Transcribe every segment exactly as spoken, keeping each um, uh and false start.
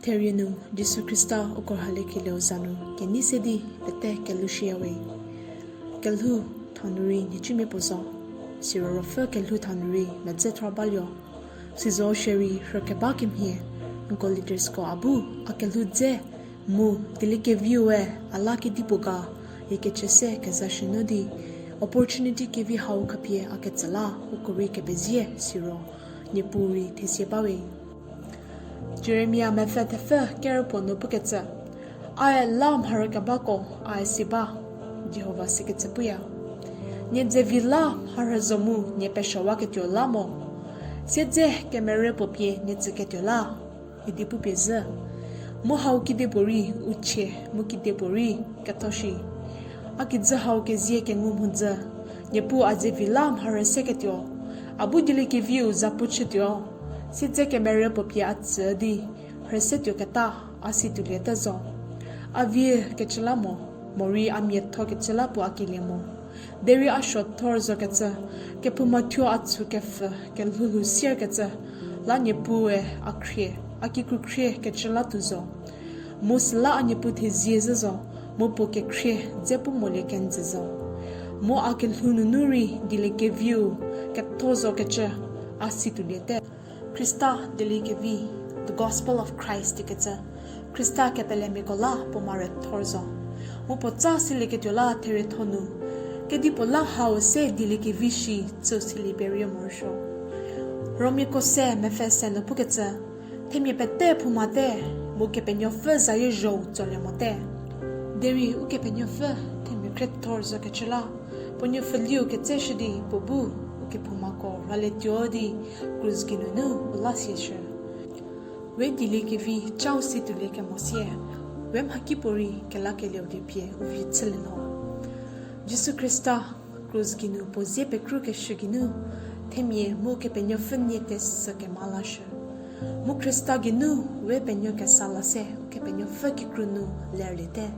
Therie nu Jisu Khrista uko rhaliekelieu za nu kenei se di pete kelhou shüyawe. Kelhou thau nu rei nhicumiapuo zo, siro ruopfü kelhou thau nu rei medzi thor baluo. Sizo shierei rhükeba kemhie, nko leadersko a bu a kelhou dze mu dieliekeviu-e a la kedipuo ga ikecü se kezashünu di opportunity kevi hau khapie a ketsü la uko rei kepezie siro Niepuu rei thezie bawe. Jeremia mepfü thepfü kerüpuo nu pukecü, Ae la mharükebako ae si ba, Jihova sikecü puya. Nie dzevi la mharhü zo mu nie pesuowaketuo la mo. Siedze kemerü puo pie nie tsüketuo la, idi pupie zhü. Mu hau kedipuorei u chie mu kedipuorei ketho shi. A kijü hau kezie kengu mhodzü, Niepuu a dzevi la mharhü seketuo, a bu dieliekeviu zapu chütuo, siedze kemerü puo pie a tsü di rhüsetuoketa a si tuoliete zo. A vie kecü la mo, morei a miatho kecü la puo a kelie mo. Derei a suothor zokecü, kephouma thuo a tshu kepfü kelhou lhou sierkecü, la Niepuu-e a khrie, a kikru khrie kecü la tuo zo. Mu süla a Niepuu thezie zhü zo, mu puo kekhrie dze pu molie kenjü zo. Mu a kelhou nunu rei dieliekeviu ketho zokecü a si tuoliete. Khrista dieliekevi, the Gospel of Christ ikecü, Khrista kepelemiako la puo mare thor zo. Mu puo tsa silieketuo la therietho nu, kedipuo la hau se dieliekevi shi tsü silie perie morosuo. Romiako se mepfü se nu pukecü, themia pete phoumate, mu Kepenuopfü zayie zhou tsolie mote. Derei Ukepenuopfü themia khriethor zokecü la, puo nuopfüliu ketseshü di puo bu ukephoumako ralietuo di krus geinunu u la sieshü. We dieliekevi chau si tuolie kemo sie, we mhakipuorei kelakelieu die pie u vi chülie lho. Jisu Khrista krus geinu puo zie pekrukeshü geinu, themia mu Kepenuopfü nie tesü kema lashü. Mu Khrista geinu we penuo kesa la se Ukepenuopfü kikru nu lerliete.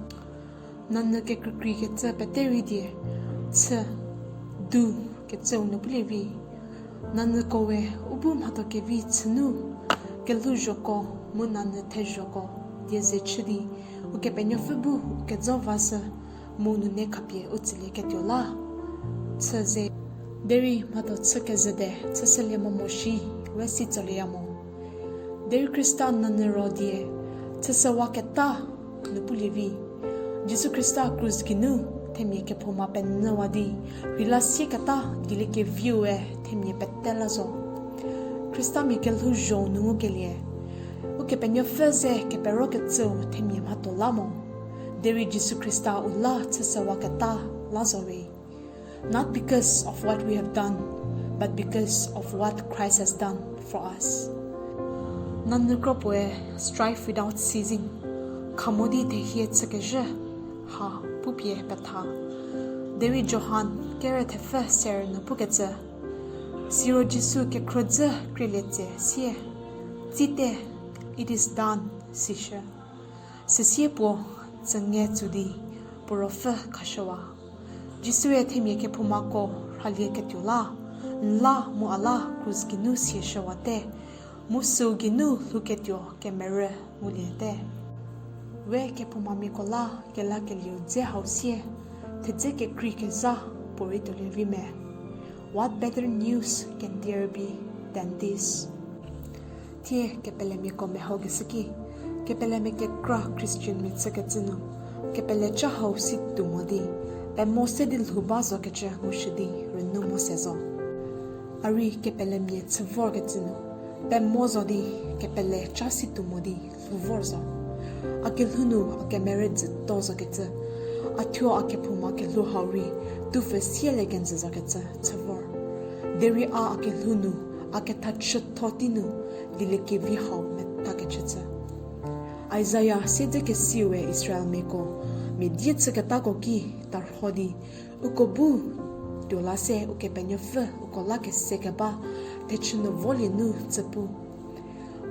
Nanyü kekreikreikecü pete rei die, chü, du, kecüu nu pulie vi. Nanyüko we u bu mhatho kevi chünu, kelhouzhoko mu nanyü thezhoko die ze chü di, Ukepenuopfü bu u kejo vashü, mu nune khapie u tsülieketuo la chü ze. Derei mhatho chü kezhü de chüshülie mo mo shi, we si tsolieya mo. Derei Khrista nanyü ro die, chüshüwaketa nu pulie vi. Jisu Khrista krus geinu themia kephouma penyüwa di, rheila sieketa dieliekeviu we themia pete la zo. Khristamia kelhouzho nu ngukelie, Ukepenuopfü ze keperokecüu themia mhatho la mo. Derei Jisu Khrista u la chüshüwaketa la zo we. Not because of what we have done, but because of what Christ has done for us. Nanyü kro puoe strive without ceasing, khamo di thehie chükezhü ha pupie petha. Derei Johan kere thepfü ser nu pukecü, siro Jisu kekhrüdzü krielie tse sie, tsite, it is done, sishü. Süsie puo tsünge tsu di puo ruopfü khashüwa. Jisue themia kephoumako rhalieketuo la, n la mu a la krus geinu sieshüwate, mu süu geinu lhouketuo kemerü nguliete. We kephoumamiako la kelakelieu dze hau sie, thedze kekrei kezha puorei tuolie vi me. What better news can there be than this? Thie kepelemiako mehokeshü ki, kepelemia kekra Christianmia chükecü nu, kepele ca hau si tuo mo di, pemo se di lhou ba zokecü ngushü di rünu mo se zo. A rei kepelemia chü vorkecü nu, pemo zo di kepele ca si tuo mo di lhou vor zo. A kelhou nu a kemerü dzüto zokecü, a thuo a kephouma kelhou hau rei tupfü sielie kenjü zokecü chü vor. Derei a a kelhou nu, a kethachütho tei nu, dieliekevi hau metakecü chü. Isaiah siedzekesiue Israelmiako mia die chüketako ki tarho di, uko bu tuo la se Ukepenuopfü uko la kese keba thechü nu volie nu tsü pu.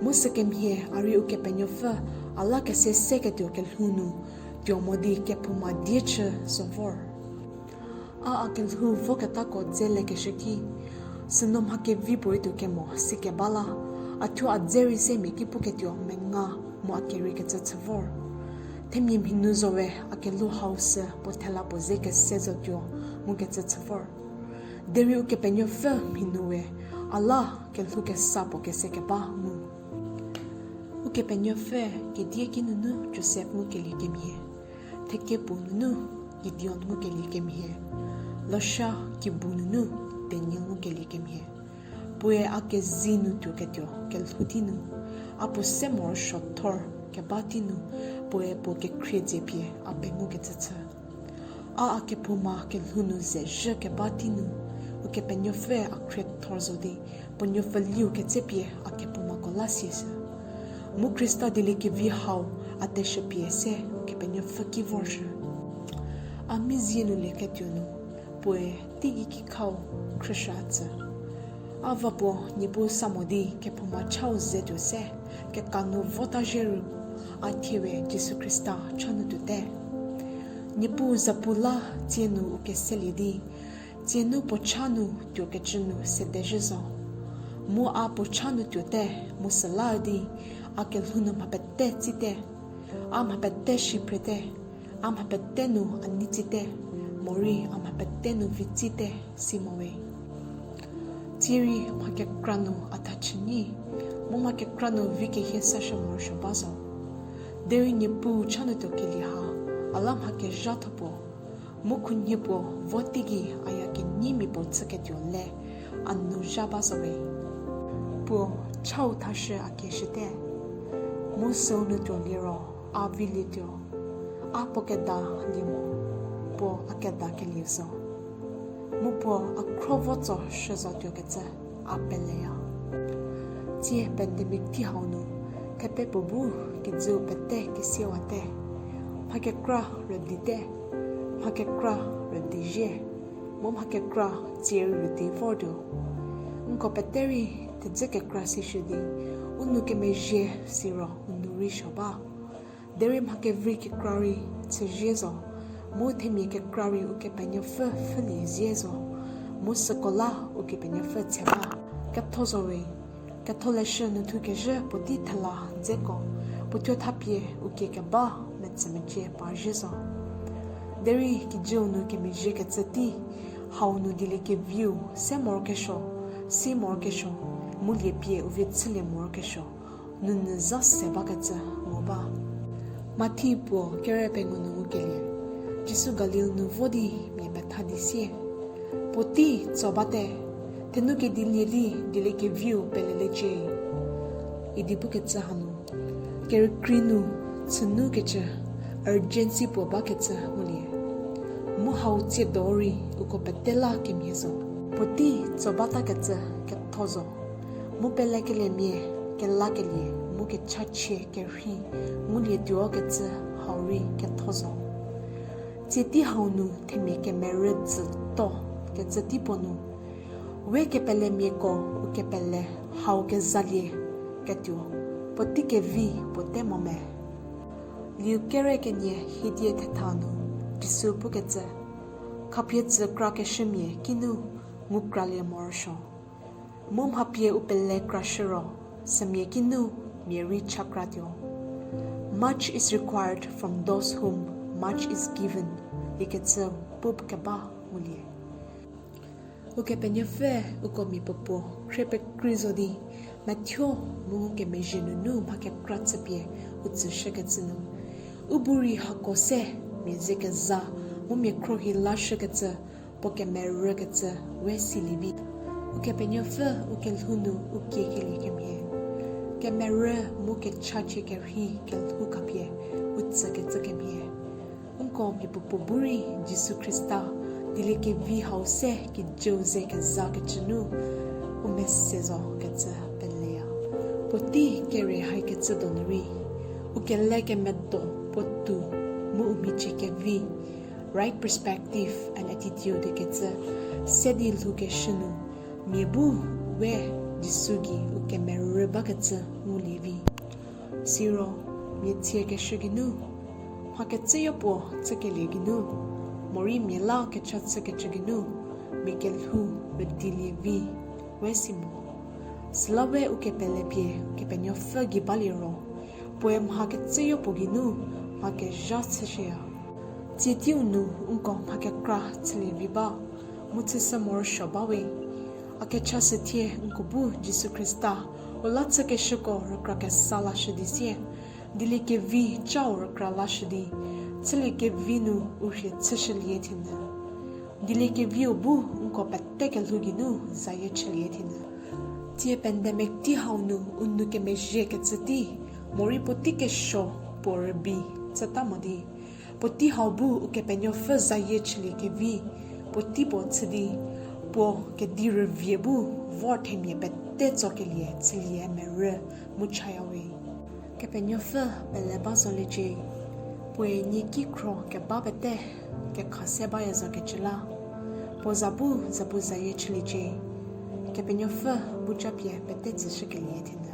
Mu sükemhie a rei Ukepenuopfü a la kese seketuo kelhou nu tuo mo di kephouma die chü zo vor. A a kelhou voketako dze lekeshü ki, süno mha kevi puorei tuo kemo sikeba la, A thuo a dze rei se mia ki puketuo menga mu a kereikecü chü vor. Themia mhi nu zo we a kelhou hau sü puo thela puo ze kese zotuo ngukecü chü vor. Derei Ukepenuopfü mhi nu we a la kelhou kesa puo kese keba ngu. Ukepenuopfü kedie kinunu Josef ngukelie kemhie, thekepuo nunu Gideon ngukelie kemhie, losha kibu nunu Daniel ngukelie kemhie. Puoe a kezei nu tuoketuo kelhou tei nu, a puo se morosuo thor keba tei nu, puoe puo kekhrie dzie pie a pengukecü chü. A a kephouma kelhou nu zezhü keba tei nu, Ukepenuopfü a khriethor zo di, puo nuopfüliu ketsepie a kephoumako la sieshü. Mu Khrista dieliekevi hau a teshüpie se Ukepenuopfü ki vorshü. A mizie nu lieketuo nu, puoe teigei kikhau khrüshü a tsü. A va puo Niepuu sa mo di kephouma chau zetuo se, keka nu vota zhie ru, a thie we Jisu Khrista cha nu tuote. Niepuu zapu la tsie nu u keselie di, tsie nu puo cha nu tuokecü nu sedezhü zo. Mu a puo cha nu tuote, mu süla di, a kelhou nu mha pete tsite, a mha pete shi phrete, a mha pete nu a nei tsite, morei a mha pete nu vi tsite, si mo we. Tsierei mha kekra nu a tha chü nyi, mu mha kekra nu vi kehie sashü morosuo ba zo. Derei Niepuu cha nu tuokelie ha, a la mha kezhatho puo, mu khunhie puo vo teigei a ya kenyimia puo chüketuo le, a nu zha ba zo we. Puo chau thashü a kieshüte, mu süu nu tuoliro a vilietuo, a puo keda lie mo, puo a kedakelie zo. Mu puo a khro vo tso shü zotuokecü a peleya. Tsie pandemic tei hau nu, thepe puo bu kijüu pete kesiewate, mha kekra rüdite, mha kekra rüdizhie, mu mha kekra tsie rüdi vortuo. Nko pete rei thedzü kekra sishü di, u nou kemezhie siro u nou rei suo ba. Derei mha kevri kekra rei chüzie zo, mu themia kekra rei Ukepenuopfü pfhülie zie zo, mu süko la Ukepenuopfü tse ba. Ketho zo we, ketholeshü nu thukezhü puotei thela dzeko, puo thuo thapie u kie keba metsümecie parzhie zo. Derei kijüu nu kemezhiekecü tei hau nu dieliekeviu se morokesuo, si morokesuo, mu liepie u vie chülie morokesuo, nounyü za se bakecü mo ba. Mathi puo kere pengou nu ngukelie, Jisu Galil nu vo di mia petha di sie, puotei tso bate, thenu kedilie di dieliekeviu pelelecie, idi pukecü hanu, kerükrie nu chünukecü urgency puo bakecü ngulie. Mu hau tsiedo rei uko pete la kemhie zo. Puotei tso batakecü ketho zo. Mu pelekeliemia kelakelie mu kechachie kerhei ngulietuokecü hau rei ketho zo. Tsie tei hau nu themia kemerü dzüto kecü tei puo nu, we kepelemiako u kepele hau kezalie ketuo, puotei kevi puo te mo me? Liu kere kenie hiedie thetha nu Jisu pukecü, khapie tsü krakeshümia kinu ngu kralie morosuo. Mu mha pie u pele krashü ro, sümia kinu mia rei cha kratuo. Much is required from those whom much is given, ikecü pup keba ngulie. Ukepenuopfü uko mia puopuo khrie pekrei zo di, Mathi mu kemezhie nunu mha kekra chüpie u tsüshükecü nu, u bu rei hako se mia ze keza mu mia khruohi lashükecü, puo kemerükecü we silie vi. Ukepenuopfü u kelhou nu u kiekelie kemhie, kemerü mu kechachie kerhei kelhou khapie u tsükecü kemhie. Nko mia puopuo bu rei Jisu Khrista dieliekevi hau se kijüu ze kezakecü nu u mese zo kecü peleya. Puotei kere haikecü donu rei, u kele kemedo puotou mu u mhichie kevi, right perspective and attitude kecü se di lhoukeshü nu, mia bu we Jisu gei u kemerü bakecü ngulie vi. Siro, mia tsiekeshü geinu, mha kecüyo puo chükelie geinu, morei mia la kecha chükecü geinu, mia kelhou rüdilie vi, we si mo. Süla we ukepele pie Kepenuopfü gei balie ro, puoe mha kecüyopuo geinu mha kezha chüshüya. Tsie teiu nu nko mha kekra chülie vi ba, mu chüshü morosuo ba we. A kechashü thie nko bu Jisu Khrista u la chükeshüko rükra kesa lashü di sie, dilie kevi chau rükra lashü di, chülie kevi nu u rhie chüshülie thinü. Dilie keviu bu nko pete kelhou geinu zayie chülie thinü. Tsie pandemic tei hau nu u nou kemezhie kecü tei, morei puotei kesuo puo rübei tsüta mo di, puotei hau bu Ukepenuopfü zayie chülie kevi, puotei puo chü di, puo kedi rüvie bu vor themia pete tsokelie chülie merü mu chaya we. Kepenuopfü pele ba zoliecie, puoe nieki khro keba pete kekha se baya zokecü la, puo za bu zapu zayie chüliecie. Kepenuopfü bu japie pete tsüshükelie thinü.